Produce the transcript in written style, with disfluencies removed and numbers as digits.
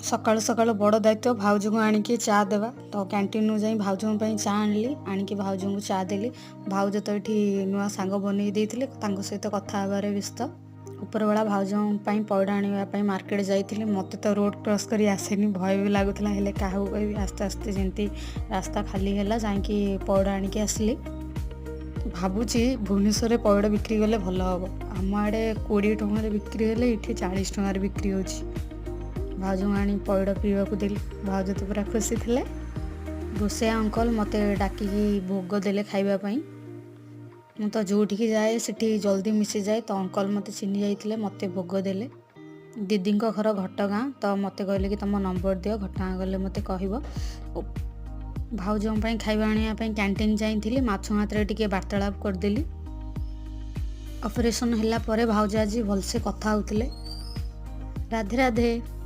ସକାଳୁ ସକାଳୁ ବଡ଼ ଦାୟିତ୍ୱ ଭାଉଜଙ୍କୁ ଆଣିକି ଚା ଦେବା। ତ କ୍ୟାଣ୍ଟିନ୍ରୁ ଯାଇ ଭାଉଜଙ୍କ ପାଇଁ ଚା ଆଣିଲି, ଆଣିକି ଭାଉଜଙ୍କୁ ଚା ଦେଲି। ଭାଉଜ ତ ଏଠି ନୂଆ ସାଙ୍ଗ ବନେଇ ଦେଇଥିଲେ, ତାଙ୍କ ସହିତ କଥା ହେବାରେ ବ୍ୟସ୍ତ। ଉପରବେଳା ଭାଉଜଙ୍କ ପାଇଁ ପଇଡ଼ ଆଣିବା ପାଇଁ ମାର୍କେଟ ଯାଇଥିଲି। ମୋତେ ତ ରୋଡ଼ କ୍ରସ୍ କରି ଆସେନି, ଭୟ ବି ଲାଗୁଥିଲା, ହେଲେ କାହାକୁ କହିବି। ଆସ୍ତେ ଆସ୍ତେ ଯେମିତି ରାସ୍ତା ଖାଲି ହେଲା ଯାଇକି ପଇଡ଼ ଆଣିକି ଆସିଲି। ଭାବୁଛି ଭୁବନେଶ୍ୱରରେ ପଇଡ଼ ବିକ୍ରି କଲେ ଭଲ ହେବ। ଆମ ଆଡ଼େ 20 ଟଙ୍କାରେ ବିକ୍ରି ହେଲେ ଏଠି 40 ଟଙ୍କାରେ ବିକ୍ରି ହେଉଛି। ଭାଉଜଙ୍କୁ ଆଣି ପଇଡ଼ ପିଇବାକୁ ଦେଲି, ଭାଉଜ ତ ପୁରା ଖୁସି ଥିଲେ। ରୋଷେଇଆ ଅଙ୍କଲ ମୋତେ ଡାକିକି ଭୋଗ ଦେଲେ ଖାଇବା ପାଇଁ। ମୁଁ ତ ଯେଉଁଠିକି ଯାଏ ସେଠି ଜଲ୍ଦି ମିଶିଯାଏ, ତ ଅଙ୍କଲ ମୋତେ ଚିହ୍ନି ଯାଇଥିଲେ, ମୋତେ ଭୋଗ ଦେଲେ। ଦିଦିଙ୍କ ଘର ଘଟଗାଁ, ତ ମୋତେ କହିଲେ କି ତୁମ ନମ୍ବର ଦିଅ, ଘଟଗାଁ ଗଲେ ମୋତେ କହିବ। ଭାଉଜଙ୍କ ପାଇଁ ଖାଇବା ଆଣିବା ପାଇଁ କ୍ୟାଣ୍ଟିନ୍ ଯାଇଥିଲି, ମାଛ ହାତରେ ଟିକେ ବାର୍ତ୍ତାଳାପ କରିଦେଲି। ଅପରେସନ୍ ହେଲା ପରେ ଭାଉଜ ଆଜି ଭଲସେ କଥା ହେଉଥିଲେ। ରାଧେ ରାଧେ।